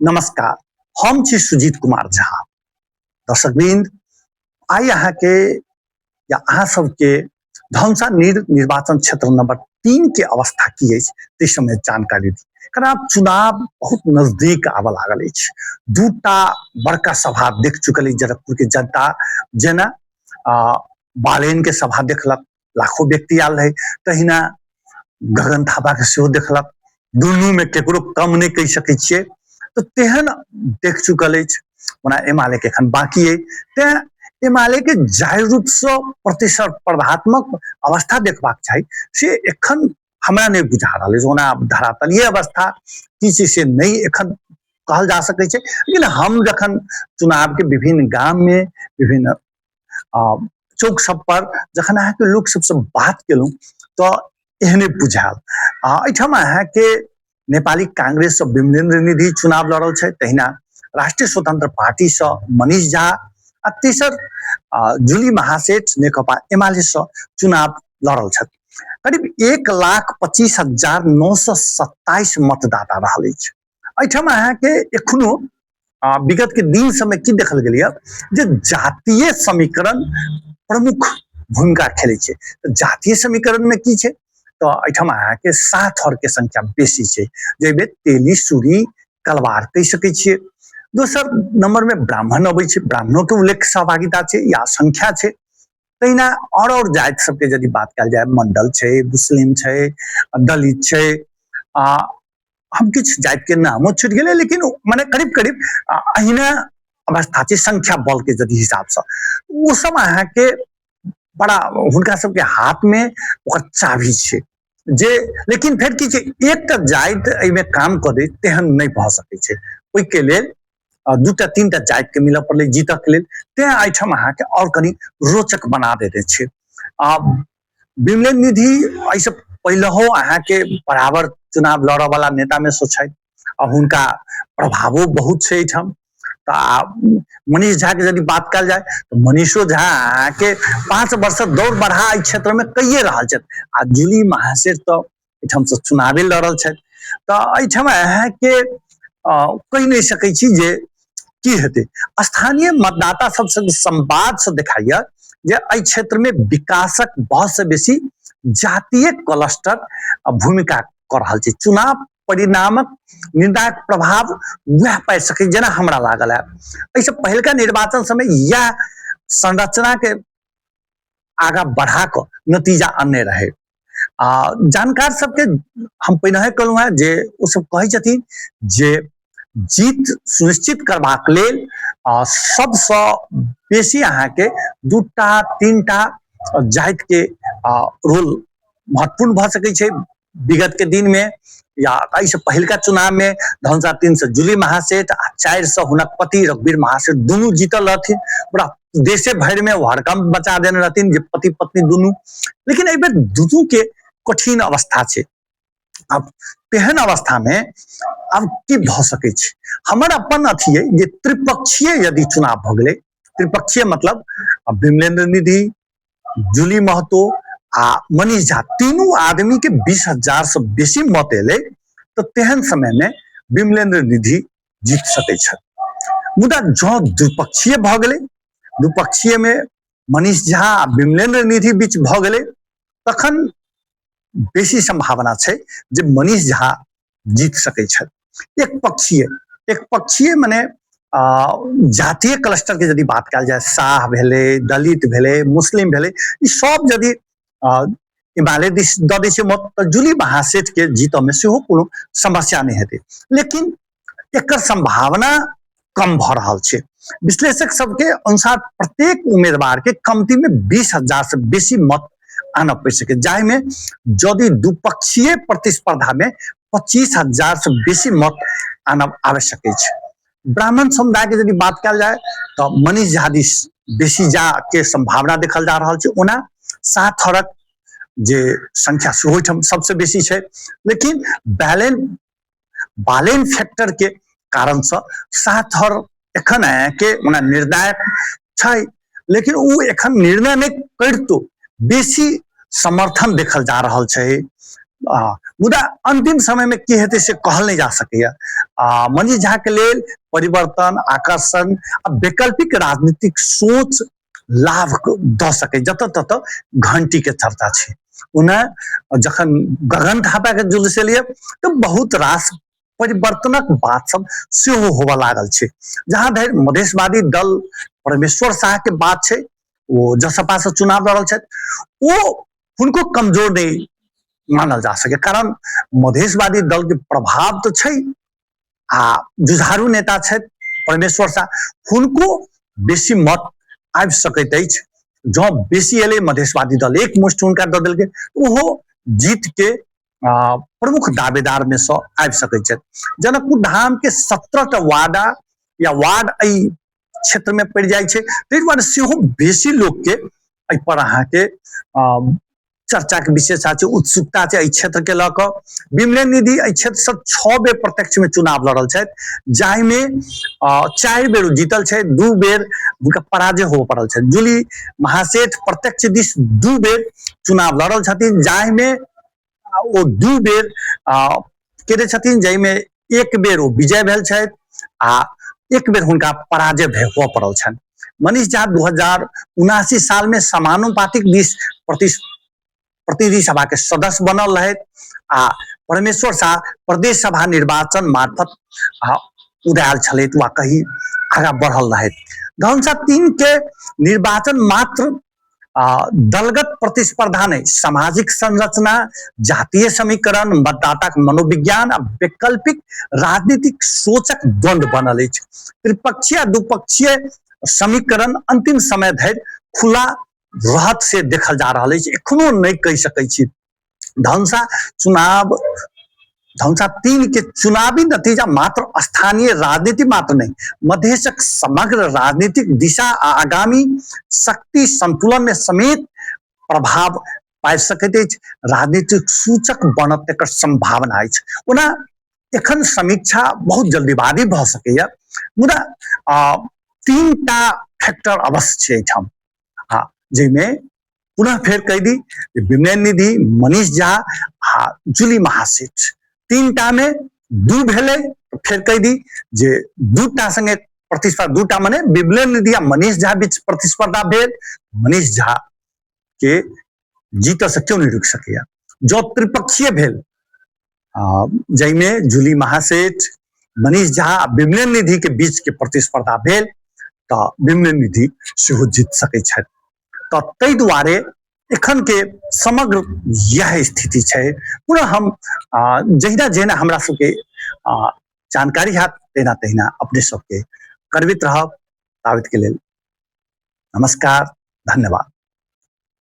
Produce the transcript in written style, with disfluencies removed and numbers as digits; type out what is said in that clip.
नमस्कार, हम छी सुजीत कुमार झा। दर्शकवृंद, आइ अहाँके या अहाँ सबके धनुषा निर्वाचन क्षेत्र नंबर 3 के अवस्था की अछि ताहि समय जानकारी दी। कारण आब चुनाव बहुत नजदीक आबऽ लागल अछि। दूटा बड़का सभा देख चुकल अछि जनकपुर के जनता, जेना बालेन के सभा देखलक, लाखों व्यक्ति आयल रहे, तहिना गगन थापा के सेहो देखलक। दुनू में केकरो कम नहीं कहि सकै छियै, तऽ तेहन देख चुकल अछि। ओना एमाले के एखन बाकी अइ, तें एमाले के जाहि रूप से प्रतिस्पर्धात्मक अवस्था देखबाक चाही से एखन हमरा नहीं बुझा रहल अछि। ओना धरातलीय अवस्था की छै से नहीं एखन कहल जा सकै छै, लेकिन हम जखन चुनाव के विभिन्न गाम में विभिन्न चौक सब पर जखन अहाँके लोक सबसँ बात केलहुँ तऽ एहने बुझायल। एहिठाम अहाँके नेपाली कांग्रेससँ विमलेन्द्र निधि चुनाव लड़ल छै, तहिना राष्ट्रीय स्वतंत्र पार्टीसँ मनीष झा आ तेसर जूली महासेठ नेकपा एमालेसँ चुनाव लड़ल छथि। करीब 1,25,927 मतदाता रहल अछि। एहिठाम अहाँके एखनो विगत के दिन समय की देखल गेल जे जातीय समीकरण प्रमुख भूमिका खेलै छै। तऽ जातीय समीकरण में की छै तऽ एहिठाम अहाँके 7 थर के संख्या बेसी छै, जाहिमे तेली सूरी कलवार कहि सकै छियै। दोसर नंबर में ब्राह्मण अबै छै, ब्राह्मणों के उल्लेख सहभागिता छै या संख्या छै। तहिना और जाति सबके यदि बात कयल जाय, मंडल छै, मुस्लिम छै, दलित छै, आ हम किछु जाति के नामो छूटि गेलै, लेकिन मने करीब करीब अहिना अवस्था छै संख्या बल के यदि हिसाबसँ। ओ सब अहाँके बड़ा हुनका सबके हाथ में ओकर चाभी छै जे, लेकिन फेर की छै एकटा जाति एहिमे काम कऽ दे तेहन नहि भऽ सकै छै। ओहिके लेल दूटा तीनटा जाति के मिलऽ पड़लै जीतऽ के लेल, तें एहिठाम अहाँके आओर कनि रोचक बना देने छै। आ विमलेन्द्र निधि एहिसँ पहिलहो अहाँके बराबर चुनाव लड़ऽ वाला नेता में से छथि आ हुनका प्रभावो बहुत छै एहिठाम। तऽ आ मनीष झा के यदि बात कयल जाय तऽ मनीषो झा अहाँके 5 वर्ष दौड़ बढ़ा एहि क्षेत्र में कइए रहल छथि आ जूली महासेठ तऽ एहिठामसँ चुनावे लड़ल छथि। तऽ एहिठाम अहाँके कहि नहि सकै छी जे की हेतै। स्थानीय मतदाता सबसँ संवादसँ देखाइए जे एहि क्षेत्रमे विकासक बहुत बेसी जातीय क्लस्टर भूमिका कऽ रहल छै। चुनाव परिणामक निर्णायक प्रभाव वएह पाबि सकै जेना हमरा लागल है। एहिसँ पहिलका निर्वाचन समय इएह संरचना के आगा बढ़ा कऽ नतीजा अनने रहे। आ जानकार सबके हम पहिने कहलहुँ हेँ जे ओ सब कहै छथिन जे जीत सुनिश्चित करबाक लेल सबसँ बेसी अहाँके 2टा 3टा जाति के रोल महत्वपूर्ण भऽ सकै छै। विगत के दिन में या एहिसँ पहिलका चुनाव में धनुषा 3 से जूली महासेठ आ 4 से हुनक पति रघुवीर महासेठ दुनू जीतल रहथिन। पूरा देशे भरि में ओ हड़कंप मचा देने रहथिन जे पति पत्नी दुनू, लेकिन एहि बेर दुनू के कठिन अवस्था छै। आब तेहन अवस्था में आब की भऽ सकै छै। हमर अपन अथी अइ जे त्रिपक्षीय यदि चुनाव भऽ गेलै, त्रिपक्षीय मतलब विमलेन्द्र निधि, जूली महतो आ मनीष झा तीनू आदमी के 20,000 से बेसी मत एलै तऽ तेहन समय में विमलेन्द्र निधि जीत सकै छथि। मुदा जँ द्विपक्षीय भऽ गेलै, द्विपक्षीय में मनीष झा आ विमलेन्द्र निधि बीच भऽ गेलै, तखन बेसी संभावना छै जे मनीष झा जीत सकै छथि। एक पक्षीय मने जातीय क्लस्टर के यदि बात कयल जाय, शाह भेलै, दलित भेलै, मुस्लिम भेलै, ई सब यदि एमाले दिस दऽ दै छै मत तऽ जूली महासेठ के जीतऽ में सेहो कोनो समस्या नहि हेतै। लेकिन एकर संभावना कम भऽ रहल छै। विश्लेषक सबके अनुसार प्रत्येक उम्मीदवार के कमती में 20,000 से बेसी मत आनऽ पड़ि सकै, जाहिमे यदि द्विपक्षीय प्रतिस्पर्धा में 25,000 से बेसी मत आनब आवश्यक अछि। ब्राह्मण समुदाय के यदि बात कयल जाय तऽ मनीष झा दिस बेसी जा के संभावना देखल जा रहल छै। ओना 7 थरक जे संख्या सेहो एहिठाम सबसे बेसी छै, लेकिन बालेन फैक्टर के कारण से 7 थर एखन के ओना निर्णायक छै, लेकिन ओ एखन निर्णय नहि करितो बेसी समर्थन देखल जा रहल छै मुदा अंतिम समय में की हेतै से कहल नहि जा सकैया। मनीष झा के लेल परिवर्तन, आकर्षण आ वैकल्पिक राजनीतिक सोच लाभ दऽ सकै, जतऽ ततऽ घंटी के चर्चा छै। ओना जखन गगन थापा के जुलूस एलियै तऽ बहुत रास परिवर्तनक बात सब सेहो होबऽ लागल छै। जहां धरि मधेशवादी दल परमेश्वर शाह के बात छै, ओ जसपा से चुनाव लड़ल छथि, ओ हुनको कमजोर नहि मानल जा सके, कारण मधेशवादी दल के प्रभाव तऽ छै आ जुझारू नेता छथि परमेश्वर शाह, हुनको बेसी मत आबि सकैत अछि। जँ बेसी एलै मधेशवादी दल एक मुष्ट हुनका दऽ देलकै, ओहो जीत के प्रमुख दावेदार में से आबि सकैत छथि। जनकपुर धाम के 17 टा वार्डा या वार्ड एहि क्षेत्र में पड़ि जाइ छै, ताहि दुआरे सेहो बेसी लोक के एहि पर अहाँके चर्चा के विशेष छै, उत्सुकता छै एहि क्षेत्र के लऽ कऽ। विमले निधि एहि क्षेत्र से 6 बेर प्रत्यक्ष में चुनाव लड़ल छथि, जाहिमे 4 बेर जीतल छै, 2 बेर हुनका पराजय होबऽ पड़ल छै। जूली महासेठ प्रत्यक्ष दिस 2 बेर चुनाव लड़ल छथिन, जाहिमे ओ 2 बेर केने छथिन, जाहिमे 1 बेर ओ विजय भेल छथि आ 1 बेर हुनका पराजय होबऽ पड़ल छनि। मनीष झा 2079 साल में समानुपातिक दिस प्रतिनिधि सभा के सदस्य बनल रहथि आ परमेश्वर शाह प्रदेश सभा निर्वाचन मार्फत उदायल छलथि वा कही आगा बढ़ल रहथि। धनुषा 3 के निर्वाचन मात्र दलगत प्रतिस्पर्धा नहि, सामाजिक संरचना, जातीय समीकरण, मतदाताक मनोविज्ञान आ वैकल्पिक राजनीतिक सोचक द्वंद्व बनल अछि। त्रिपक्षीय आ दुपक्षीय समीकरण अंतिम समय धरि खुला रहत से देखल जा रहल अछि। एखनो नहि कहि सकै छी। धनुषा चुनाव, धनुषा 3 के चुनावी नतीजा मात्र स्थानीय राजनीति मात्र नहीं, मधेशक समग्र राजनीतिक दिशा आ आगामी शक्ति संतुलन में समेत प्रभाव पाबि सकैत अछि, राजनीतिक सूचक बनत एकर संभावना अछि। ओना एखन समीक्षा बहुत जल्दीबाजी भऽ सकैया, मुदा 3टा फैक्टर अवश्य छै एहिठाम, जाहिमे पुनः फेर कहि दी जे विमलेन निधि, मनीष झा आ जूली महासेठ 3टा में 2 भेलै। फेर कहि दी जे 2टा संगे प्रतिस्पर्धा, 2टा मने विमलेन निधि आ मनीष झा बीच प्रतिस्पर्धा भेल, मनीष झा के जीत से क्यों नहीं रुकि सकैया। जँ त्रिपक्षीय भेल जाहिमे जूली महासेठ, मनीष झा आ विमलेन निधि के बीच के प्रतिस्पर्धा भेल तऽ विमलेन निधि सेहो जीत सकै छथि। तऽ ताहि दुआरे एखन के समग्र यह स्थिति छै। पुनः हम जहिना जहिना हमरा सबके जानकारी हैत तहिना तहिना अपने सबके करबैत रहब। ताबत के लेल नमस्कार, धन्यवाद।